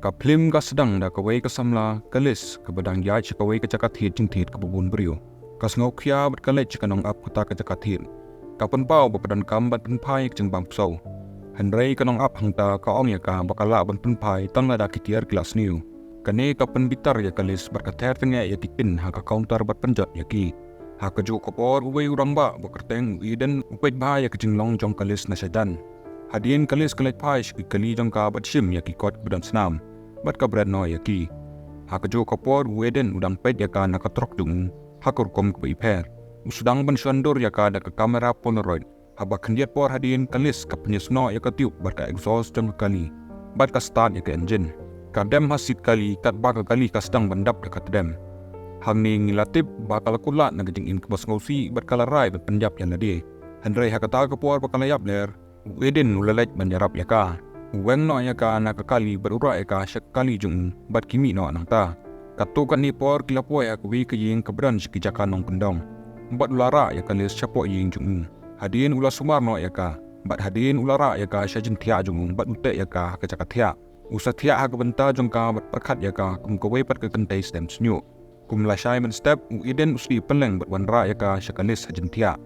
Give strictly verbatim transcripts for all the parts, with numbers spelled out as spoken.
Ka phlim ka sdang da kawei ka samla, ka Liz, kaba dang ïaid sha kawei ka jaka thied jingthied kaba bun briew. Ka sngew khia bad ka leit sha ka nongap kata ka jaka thied. Ka pynpaw ba ka donkam ban pynphai ka jingbam ksew. Hynrei ka nongap hangta ka ong ïa ka ba ka lah ban pynphai tang lada ki tiar ki la sniew. Kane ka pynbitar ïa ka Liz bad ka ther tyngeh ïa ki pin ha ka counter bad pynjot ïa ki. Ha kajuh ka por uwei u rangbah ba kyrteng u Eden u peit bha ïa ka jinglong jong ka Liz na shajan. Hadien ka Liz ka leit phai sha ki kali jong ka bad shim ïa ki kot ba don snam bad ka bret noh ïa ki. Ha kajuh ka por u Eden u dang peit ïa ka na ka trok jong u ha ka rukom kaba ipher. U sdang ban shon dur ïa ka da ka kamera Polaroid. Haba khyndiat por hadien ka Liz ka pynïasnoh ïa ka tube bad ka exhaust jong ka kali bad ka start ïa ka engine. Ka dem ha seat kali katba ka kali ka sdang ban dap da ka tdem. Hangne ngi la tip ba ka la kut lad na ka jingim kaba sngewsih bad ka la rai ban pynïap ïa lade. Hynrei ha kata ka por ba ka la ïap ler, u Eden u la leit ban ïarap ïa ka. U weng noh ïa ka na ka kali bad u rah ïa ka sha ka kali jong u bad ki mih noh nangta. Katto katne por ki la poi ha kawei ka ïing kaba don sha ki jaka nongkyndong. Bad u la rah ïa ka Liz shapoh ïing jong u. Hadien u la sumar noh ïa ka bad hadien u la rah ïa ka sha jingthiah jong u bad u teh ïa ka ha ka jaka thiah. U sa thiah ha ka bynta jong ka bad pyrkhat ïa ka kum kawei pat ka kynthei sdem shñiuh. Kum lashai mynstep u Eden u sdie pylleng bad wanrah ïa ka sha ka Liz ha jingthiah.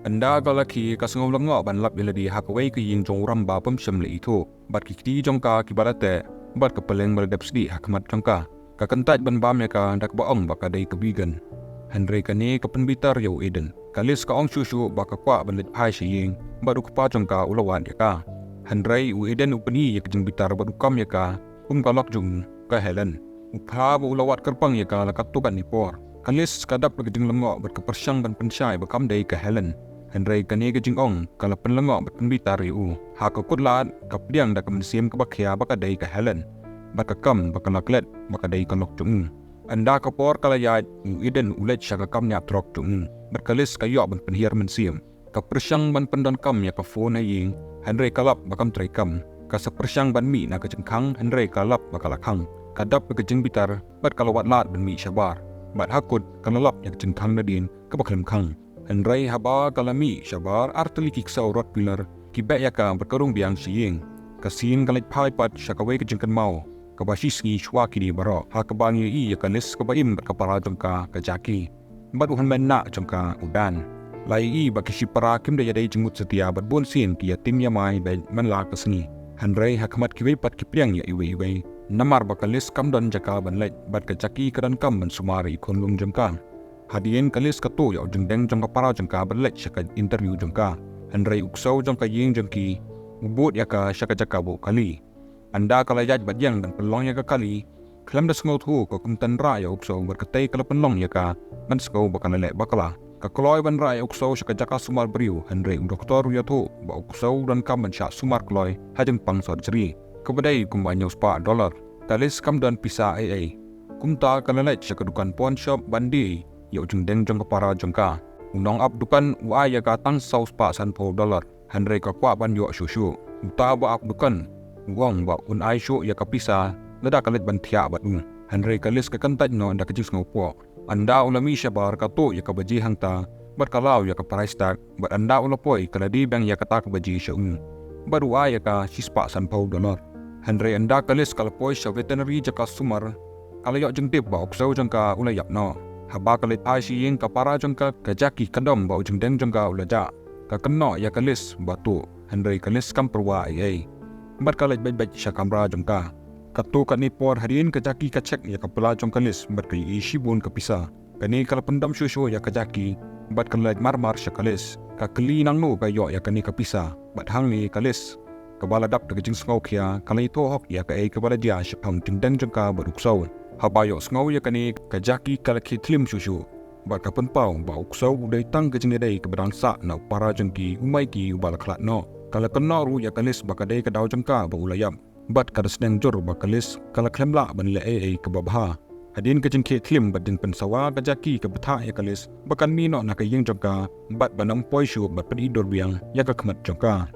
Ynda ka la khie ka sngew lyngngoh ban lap ïa lade ha kawei ka ïing jong u rangbah bym shym la ithuh. Bad ki kti jong ka kiba la teh bad ka pylleng ba la dep sdie ha khmat jong ka. Ka kyntait ban bam ïa ka da kaba ong ba ka dei ka vegan. Hynrei kane ka pynbitar ïa u Eden. Ka Liz ka ong shuh shuh ba ka kwah ban leit phai sha ïing bad u kpa jong ka u la wad ïa ka. Hynrei u Eden u pyni ïa ka jingbitar bad u kam ïa ka kum ka lok jong u, ka Helen. U phla ba u la wad kyrpang ïa ka la katto katne por. Ka Liz ka dap da ka jinglyngngoh bad ka pyrshang ban pynshai ba kam dei ka Helen. Hynrei kane ka jingong ka la pynlyngngoh bad pynbitar ïa u. Ha ka kut lad ka pdiang da ka mynsiem kaba khia ba ka dei ka Helen. Bad ka kam ba ka la klet ba ka dei ka lok jong u. Ynda ka por ka la ïaid, u Eden u leit sha ka kam ñiah trok jong u. Bad ka Liz ka ïoh ban pynhiar mynsiem. Ka pyrshang ban pyndonkam ïa ka phone ha ïing, hynrei ka lap ba kam treikam. Ka sa pyrshang ban mih na ka jingkhang, hynrei ka lap ba ka la khang. Ka dap da ka jingbitar bad ka la wad lad ban mih shabar. Bad ha kut ka la lap ïa ka jingkhang nadien kaba khlem khang. Hynrei haba ka la mih shabar, artylli ki ksew Rottweiler ki beh ïa ka bad ka rung biang sha ïing. Ka sien ka leit phai pat sha kawei ka jingkynmaw kaba shisngi shuwa kine baroh, ha kaba ngi ïohi ïa ka Liz kaba im bad ka para jong ka, ka Jackie. Bad u hynmen nah jong ka, u Dan. La ïohi ba ki shipara kim da ïadei jingmut satia bad bun sien ki ïatim ïamai beit man la ka sngi. Hynrei ha khmat kiwei pat ki pdiang ïa iwei iwei. Namar ba ka Liz kam don jaka ban leit bad ka Jackie ka donkam ban sumar ïa i khunlung jong ka. Hadien ka Liz ka tuh ïa u jingdeng jong ka para jong ka ban leit sha ka interview jong ka. Hynrei u ksew jong ka ïing jong ki u bud ïa ka sha ka jaka ba u kali. Ynda ka la ïaid bad ïeng ban pynlong ïa ka kali, khlem da sngewthuh ka kumta rah ïa u ksew bad katei ka la pynlong ïa ka ban sngew ba ka la leh bakla. Ka kloi ban rah ïa u ksew sha ka jaka sumar briew, hynrei u doktor u ïathuh ba u ksew u donkam ban shah sumar kloi ha jingpang surgery, kaba dei kumba hynñiew spah dollar. Ka Liz kam don pisa ei ei. Kumta ka la leit sha ka dukan pawn shop ban die ïa u jingdeng jong ka para jong ka. U nongap dukan u ai ïa ka tang saw spah sanphew dollar. Hynrei ka kwah ban ïoh shuh shuh. Uta ba ap dukan u ong ba un ai shuh ïa ka pisa lada ka leit ban thiah bad u. Hynrei ka Liz ka kyntait noh da ka jingsngewpoh. Ynda u la mih shabar ka tuh ïa ka baji hangta bad ka law ïa ka price tag, bad ynda u la poi ka la die biang ïa kata ka baji sha u. Bad u ai ïa ka shispah sanphew dollar. Hynrei ynda ka Liz ka la poi sha veterinary jaka sumar, ka la ïoh jingtip ba u ksew jong ka u la ïap noh. Haba ka leit phai sha ïing, ka para jong ka, ka Jackie, ka dom ba u jingdeng jong ka u la jah. Ka kynnoh ïa ka Liz ba tuh, hynrei ka Liz kam pyrwa ei ei. Bad ka leit beit beit sha kamra jong ka. Katto katne por hadien ka Jackie ka check ïa ka pla jong ka Liz bad ka ïohi shibun ka pisa. Kane ka la pyndom shuh shuh ïa ka Jackie bad ka la leit mar mar sha ka Liz. Ka kylli nangno ka ïoh ïa kane ka pisa bad hangne ka Liz, kaba la dap da ka jingsngewkhia, ka la ïathuh hok ïa kaei kaba la jia shaphang u jingdeng jong ka bad u ksew. Haba ïohsngew ïa kane, ka Jackie ka la khie thlim shuh shuh. Bad ka pynpaw ba u ksew u dei tang ka jingïadei kaba dang sah na u para jong ki, u Mikey uba la khlad noh. Ka la kynnoh ruh ïa ka Liz ba ka dei ka daw jong ka ba u la ïap. Bad ka da sneng jur ba ka Liz ka la khlem lah ban leh ei ei kaba bha. Hadien ka jingkhie thlim bad jingpynsawa, ka Jackie ka bthah ïa ka Liz ba kan mih noh na ka ïing jong ka bad ban ym poi shuh bad pyni dur biang ïa ka khmat jong ka.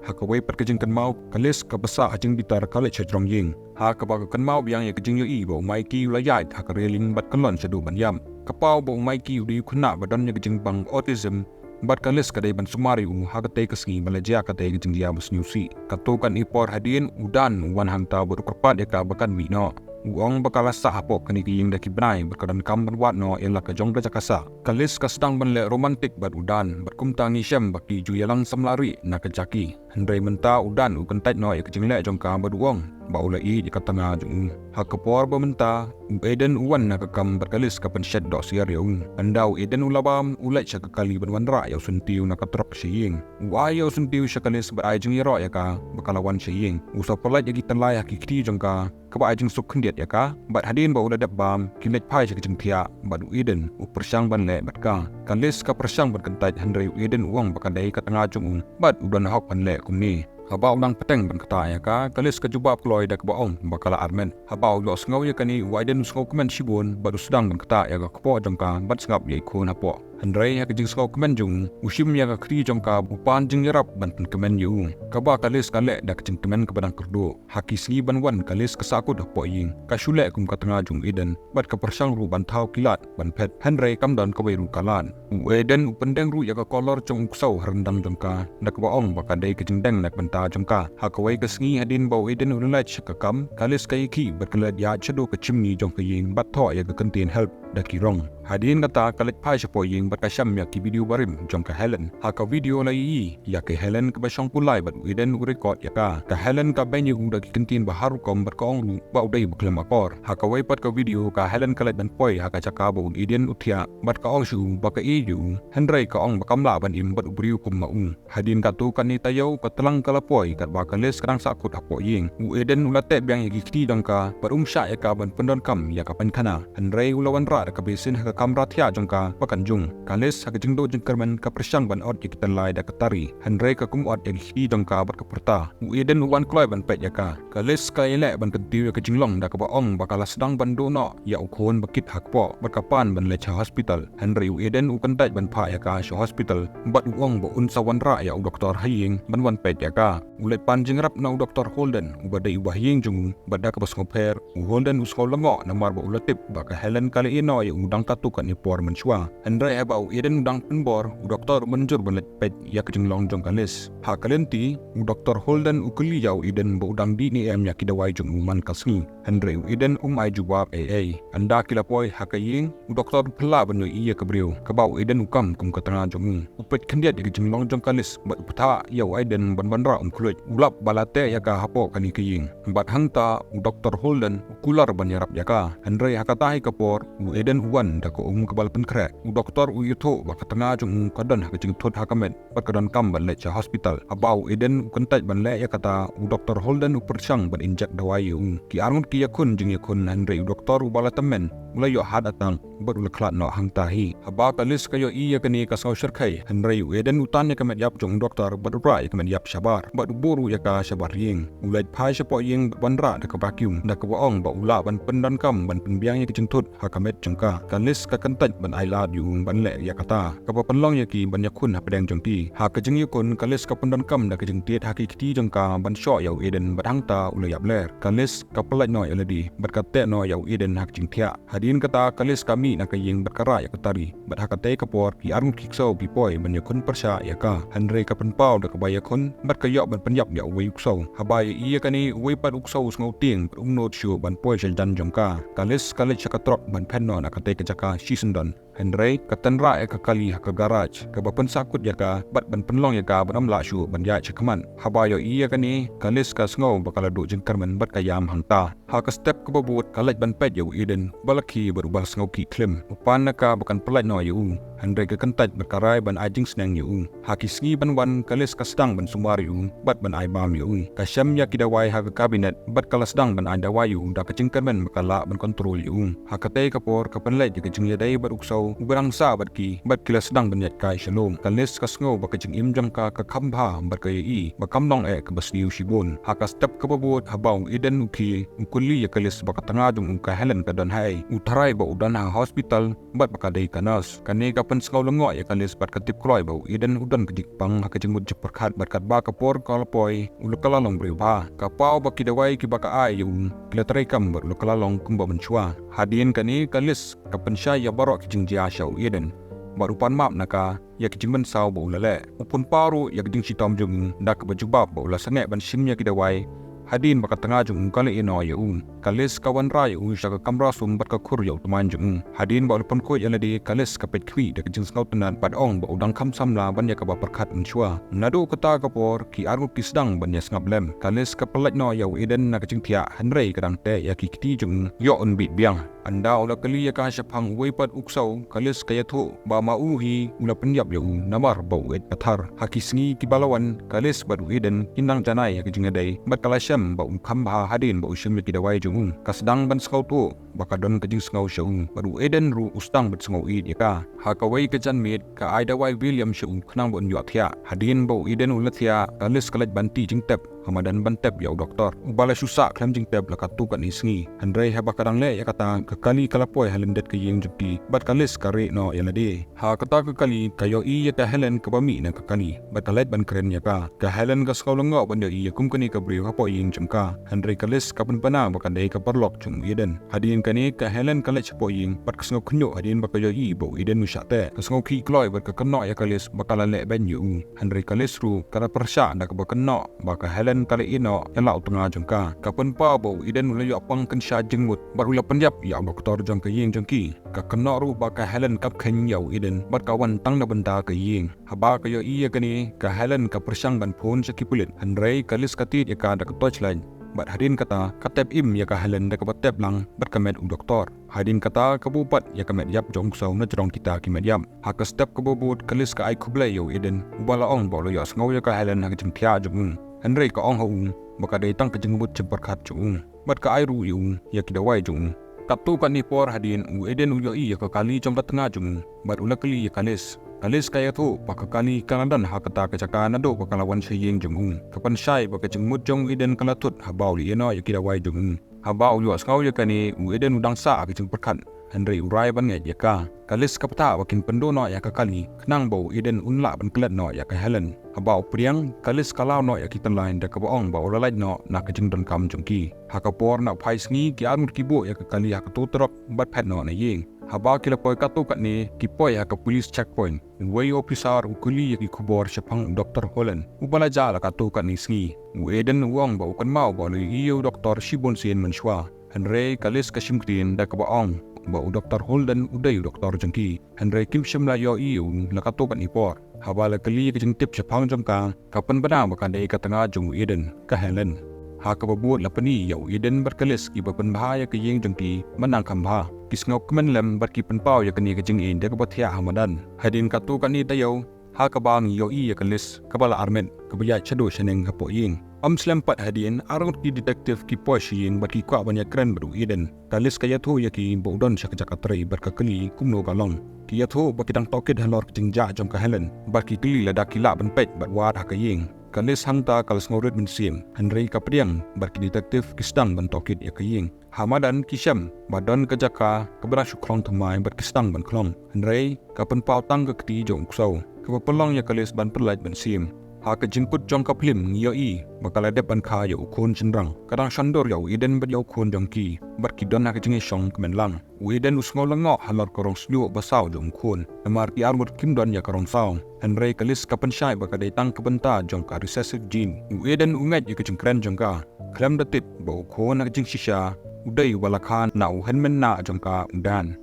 Ha kawei pat ka jingkynmaw, ka Liz kaba sah ha jingbitar ka leit sha jrong ïing. Ha kaba ka kynmaw biang ïa ka jingïohi ba u Mikey u la ïaid ha ka railing bad kyllon shaduh ban ïap. Ka paw ba u Mikey u dei u khynnah ba don ïa ka jingbang autism Bad ka Liz ka dei ban sumar ïa u ha katei ka sngi ba la jia katei ka jingjia ba sniewsih. Katto katne por hadien u Dan u wan hangta bad u kyrpad ïa ka ba kan mih noh. U ong ba ka la sah hapoh kane ka ïing da ki bnai bad ka donkam ban wad noh ïa la ka jong ka jaka sah. Ka Liz ka sdang ban leh romantic bad u Dan bad kumta ngi shem ba ki ju ïalang samla rieh na ka jaka. Hynrei mynta u Dan u kyntait noh ïa ka jingleh jong ka bad u ong ba u la ïeit ïa ka tnga jong u. Ha ka por ba mynta u Aiden u wan na ka kam bad ka Liz ka pynshet doh syiar ïa u. Ynda u Aiden u la bam u leit sha ka kali ban wanrah ïa u syntiew na ka trok sha ïing. U ai ïa u syntiew sha ka Liz bad ai jingïaroh ïa ka ba ka la wan sha ïing. U sa pynlait ïa ki tyllai ha ki kti jong ka kaba ai jingsuk khyndiat ïa ka. Bad hadien ba u la dep bam ki leit phai sha ka jingthiah bad u Aiden u pyrshang ban leh bad ka. Ka Liz ka pyrshang ban kyntait hynrei u Aiden u ong ba ka dei ka tnga jong u bad u don hok ban leh kumne. Haba u dang bteng ban ktah ïa ka, ka Liz ka jubab kloi da kaba ong ba ka la armet. Haba u ïohsngew ïa kane u Aiden u sngewkmen shibun bad u sdang ban ktah ïa ka kpoh jong ka ban sngap ïa i khun hapoh. Hynrei ha ka jingsngewkmen jong u, u shim ïa ka kti jong ka, u pan jingïarap ban pynkmen ïa u. Kaba ka Liz ka leh da ka jingkmen kaba dang kyrduh. Ha ki sngi ban wan ka Liz ka sahkut hapoh ïing. Ka shu leh kum ka tnga jong u Aiden bad ka pyrshang ruh ban thaw ki lad ban phet. Hynrei kam don kawei ruh ka lad. U Aiden u pyndeng ruh ïa ka collar jong u ksew ha ryndang jong ka da kaba ong ba ka dei ka jingdeng na ka bynta jong ka. Ha kawei ka sngi hadien ba u Aiden u la leit sha ka kam, ka Liz ka ïakhih bad ka leit ïaid shaduh ka chimney jong ka ïing bad thoh ïa ka kyntien help da ki rong. Hadien kata ka leit phai shapoh ïing bad ka shem ïa ki video barim jong ka Helen. Ha ka video la ïohi ïa ka Helen kaba shong kulai bad u Aiden u record ïa ka. Ka Helen ka beiñ ïa u da ki kyntien ba har rukom bad ka ong ruh ba u dei ba khlem akor. Ha kawei pat ka video ka Helen ka leit ban poi ha ka jaka ba u Aiden u thiah bad ka ong sha u ba ka ïeit ïa u. Hynrei ka ong ba kam lah ban im bad u briew kum ma u. Hadien katto katne taïew ka tlang ka la poi katba ka Liz ka dang sahkut hapoh ïing. U Aiden u la teh biang ïa ki kti jong ka bad um shah ïa ka ban pyndonkam ïa ka painkhana. Hynrei u la wanrah da ka basin ha ka kamra thiah jong ka ba kan jung. Ka Liz ha ka jingduh jingkyrmen ka pyrshang ban ot ïa ki tyllai da ka tari. Hynrei ka kum ot ïa ki kti jong ka bad ka pyrta. U Aiden u wan kloi ban peit ïa ka. Ka Liz ka ïaleh ban kyntiew ïa ka jinglong da kaba ong ba ka la sdang ban duh noh ïa u khun ba kit ha kpoh bad ka pan ban leit sha hospital. Hynrei u Aiden u kyntait ban phah ïa ka sha hospital bad u ong ba un sa wanrah ïa u doktor ha ïing ban wan peit ïa ka. U leit pan jingïarap na u Doktor Holden uba dei u bahaïing jong u bad da kaba sngewpher u Holden u sngew lyngngoh namar ba u la tip ba ka Helen ka la ïeh noh ïa u dang katto katne por mynshuwa. Hynrei haba u Aiden u dang pynbor u doktor u mynjur ban leit peit ïa ka jinglong jong ka Liz. Ha ka lynti u Doktor Holden u kylli ïa u Aiden ba u dang dih ne em ïa ki dawai jong u man ka sngi. Hynrei u Aiden um ai jubab ei ei. Ynda ki la poi ha ka ïing u doktor u phylla ban ïohi ïa ka briew kaba u Aiden u kam kum ka tnga jong u. U peit khyndiat ïa ka jinglong jong ka Liz bad u pyrta ïa u Aiden ban wanrah um khluit. U lap ba la teh ïa ka hapoh kane ka ïing. Bad hangta u Doktor Holden u kular ban ïarap ïa ka. Hynrei ha kata hi ka por u Aiden u wan da ka um kaba la pynkhreh. U doktor u ïathuh ba ka tnga jong u ka don ha ka jingthut ha ka met bad ka donkam ban leit sha hospital. Haba u Aiden u kyntait ban leh ïa kata u Doktor Holden u pyrshang ban injek dawai ïa u. Ki arngut ki ïakhun jingïakhun hynrei u doktor uba la tymmen u la ïoh heart attack bad u la khlad noh hangta hi. Haba ka Liz ka ïohi ïa kane ka sngew shyrkhei hynrei u Aiden u tan ïa ka met ïap jong u doktor bad u rah ïa ka met ïap shabar bad u buh ruh ïa ka shabar ïing. U leit phai shapoh ïing bad wanrah da ka vacuum da kaba ong ba u lah ban pyndonkam ban pynbiang ïa ka jingthut ha ka met jong ka. Ka Liz ka kyntait ban ai lad ïa u ban leh ïa kata kaba pynlong ïa ki ban ïakhun hapdeng jong ki. Ha ka jingïakhun ka Liz ka pyndonkam da ka jingtied ha ki kti jong ka ban shoh ïa u Aiden bad hangta u la ïap ler. Ka Liz ka pyllait noh ïa lade bad ka teh noh ïa u Aiden ha ka jingthiah. Hadien kata ka Liz ka mih na ka ïing bad ka rah ïa ka tari. Bad ha katei ka por ki arngut ki ksew ki poi ban ïakhun pyrshah ïa ka. Hynrei ka pynpaw da kaba ïakhun bad ka ïoh ban pynïap ïa uwei u ksew. Haba ïohi ïa kane uwei pat u ksew u sngewtieng bad um nud shuh ban poi sha jan jong ka. Ka Liz ka leit sha ka trok ban phet noh na katei ka jaka shisyndon. Hynrei ka tynrah ïa ka kali ha ka garage kaba pynsahkut ïa ka bad ban pynlong ïa ka ban ym lah shuh ban ïaid shakhmat. Haba ïohi ïa kane ka Liz ka sngew ba ka la duh jingkyrmen bad ka ïam hangta. Ha ka step kaba bud ka leit ban peit ïa u Aiden uba la khie bad uba la sngew khih khlem. U pan na ka ba kan pyllait noh ïa u. Hynrei ka kyntait bad ka rai ban ai jingsneng ïa u. Ha ki sngi ban wan ka Liz ka sdang ban sumar ïa u bad ban ai bam ïa u. Ka shem ïa ki dawai ha ka kabinet bad ka la sdang ban ai dawai ïa u da ka jingkyrmen ba ka lah ban kontrol ïa u. Ha katei ka por ka pynleit ïa ka jingïadei bad u ksew uba dang sah bad ki bad ki la sdang ban ïaid kai sha lum. Ka Liz ka sngew ba ka jingim jong ka ka kham bha bad ka ïohi ba kam long eh kaba sniew shibun. Ha ka step kaba bud haba u Aiden u khie u kylli ïa ka Liz ba ka tnga jong u ka Helen ka don haei. U tharai ba u don ha hospital bad ba ka dei ka nurse. Kane ka pynsngew lyngngoh ïa ka Liz bad ka tip kloi ba u Aiden u don ka jingpang ha ka jingmut jingpyrkhat bad katba ka por ka la poi u la kylla long briew bha. Ka paw ba ki dawai kiba ka ai ïa u ki la treikam bad u la kylla long kumba mynshuwa. Hadien kane ka Liz ka pynshai ïa baroh ki jingjia sha u Aiden. bad u pan map na ka ïa ki jingmynsaw ba u la leh. U pynpaw ruh ïa ki jingshitom jong u da kaba jubab ba u la sangeh ban shim ïa ki dawai hadien ba ka tnga jong u ka la ïehnoh ïa u. Ka Liz ka wanrah ïa u sha ka kamra sum bad ka khur ïa u tymmen jong u. Hadien ba u la pynkhuid ïa lade, ka Liz ka peit khmih da ka jingsngewtynnad bad ong ba u dang kham samla ban ïa kaba pyrkhat mynshuwa. Naduh kata ka por ki arngut ki sdang ban ïa sngap lem. Ka Liz ka pyllait noh ïa u Eden na ka jingthiah, hynrei ka dang teh ïa ki kti jong u ïoh un bit biang. Ynda u la kylli ïa ka shaphang uwei pat u ksew, ka Liz ka ïathuh ba ma u hi u la pynïap ïa u namar ba u eit pathar. Ha ki sngi kiba la wan, ka Liz bad u Eden kin nang janai ha ka jingïadei bad ka la shem ba un kham bha hadien ba u shim ïa ki dawai jong u. Ka sdang ban sngewthuh ba ka don ka jingsngew sha u bad u Eden ruh u sdang ban sngew ïeit ïa ka. Ha kawei ka janmiet ka ai dawai Valium sha u khnang ba un ïoh thiah. Hadien ba u Eden u la thiah, ka Liz ka leit ban tih jingtep ha madan ban tep ïa u doktor uba la shu sah khlem jingtep la katto katne sngi. Hynrei haba ka dang leh ïa kata, ka kali ka la poi ha lyndet ka ïing jong ki bad ka Liz ka rieh noh ïa lade. Ha kata ka kali ka ïohi ïa ka Helen kaba mih na ka kali bad ka leit ban kren ïa ka. Ka Helen ka sngew lyngngoh ban ïohi ïa kum kane ka briew hapoh ïing jong ka, hynrei ka Liz ka pynbna ba ka dei ka paralok jong u Eden. Hadien kane ka Helen ka leit shapoh ïing bad ka sngew khynñiuh hadien ba ka ïohi ba u Eden u shah teh. Ka sngew khih kloi bad ka kynnoh ïa ka Liz ba ka la leh beiñ ïa u. Hynrei ka Liz ruh ka la pyrshah da kaba kynnoh ba ka Helen ka la ïehnoh ïa la u tnga jong ka. Ka pynpaw ba u Eden u la ïoh pang kynsha jingmut bad u la pynïap ïa u doktor jong ka ïing jong ki. Ka kynnoh ruh ba ka Helen ka kheiñ ïa u Eden bad ka wan tang na bynta ka ïing. Haba ka ïohi ïa kane, ka Helen ka pyrshang ban phone sha ki pulit, hynrei ka Liz ka tied ïa ka da ka torchlight. Bad hadien kata ka tep im ïa ka Helen da kaba tep lang bad ka met u doktor. Hadien kata ka buh pat ïa ka met ïap jong u ksew na jrong kita ki met ïap. Ha ka step kaba bud, ka Liz ka ai khublei ïa u Eden uba la ong ba u la ïohsngew ïa ka Helen ha ka jingthiah jong u. Hynrei ka ong ha u ba ka dei tang ka jingmut jingpyrkhat jong u bad ka ai ruh ïa u ïa ki dawai jong u. Katto katne por hadien, u Eden u ïohi ïa ka kali jong ka tnga jong u bad u la kylli ïa ka Liz. Ka Liz ka ïathuh ba ka kali ka la don ha kata ka jaka naduh ba ka la wan sha ïing jong u. Ka pynshai ba ka jingmut jong u Eden ka la thut haba u la ïehnoh ïa ki dawai jong u. Haba u ïohsngew ïa kane, u Eden u dang sah ha ka jingpyrkhat, hynrei u rai ban ngeit ïa ka. Ka Liz ka bthah ba kin pynduh noh ïa ka kali khnang ba u Eden un lah ban klet noh ïa ka Helen. Haba u pdiang, ka Liz ka law noh ïa ki tyllaiñ da kaba ong ba u la lait noh na ka jingdonkam jong ki. Ha ka por na phai sngi, ki arngut ki buh ïa ka kali ha kato ka trok bad phet noh na ïing. Haba ki la poi katto katne, ki poi ha ka police checkpoint. Uwei u ophisar u kylli ïa ki khubor shaphang u Doktor Holland uba la jah la katto katne sngi. U Eden u ong ba u kynmaw ba u la ïohi ïa u doktor shibun sien mynshuwa. Hynrei ka Liz ka shim ktien da kaba ong ba u Doktor Holden u dei u doktor jong ki. Hynrei kim shym la ïohi ïa u la katto katne por. Haba la kylli ïa ka jingtip shaphang jong ka, ka pynbna ba ka dei ka tnga jong u Eden, ka Helen. Ha kaba bud la pyni ïa u Eden bad ka Liz kiba pynbha ïa ka ïing jong ki ban nang kham bha. Ki sngewkmen lem bad ki pynpaw ïa kane ka jingïeit da kaba thiah ha madan. Hadien katto katne taïew, ha kaba ngi ïohi ïa ka Liz kaba la armet kaba ïaid shaduh shaneng hapoh ïing. Ym slem pat hadien, arngut ki detective ki poi sha ïing bad ki kwah ban ïakren bad u Eden. Ka Liz ka ïathuh ïa ki ba u don sha ka jaka trei bad ka kylli kumno ka long. Ki ïathuh ba ki dang tohkit halor ka jingjah jong ka Helen bad ki kylli lada ki lah ban peit bad wad ha ka ïing. Ka Liz hangta ka la sngewrit mynsiem, hynrei ka pdiang bad ki detective ki sdang ban tohkit ïa ka ïing. Ha madan ki shem ba don ka jaka kaba dang shu khlong thymmai bad ki sdang ban khlong, hynrei ka pynpaw tang ka kti jong u ksew kaba pynlong ïa ka Liz ban pyllait mynsiem. Ha ka jingkut jong ka phlim ngi ïohi ba ka la dep ban kha ïa u khun shynrang. Ka dang shon dur ïa u Eden bad ïa u khun jong ki bad ki don ha ka jingïashong kmen lang. U Eden u sngew lyngngoh halor ka rong shñiuh ba saw jong u khun namar ki arngut kim don ïa ka rong saw. Hynrei ka Liz ka pynshai ba ka dei tang ka bynta jong ka recessive gene. U Eden u ngeit ïa ka jingkren jong ka, khlem da tip ba u khun ha ka jingshisha u dei uba la kha na u hynmen nah jong ka, u Dan.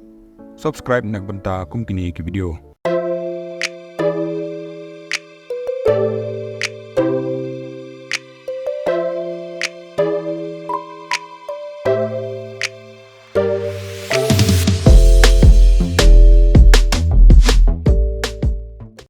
Subscribe na ka bynta kum kine ki video.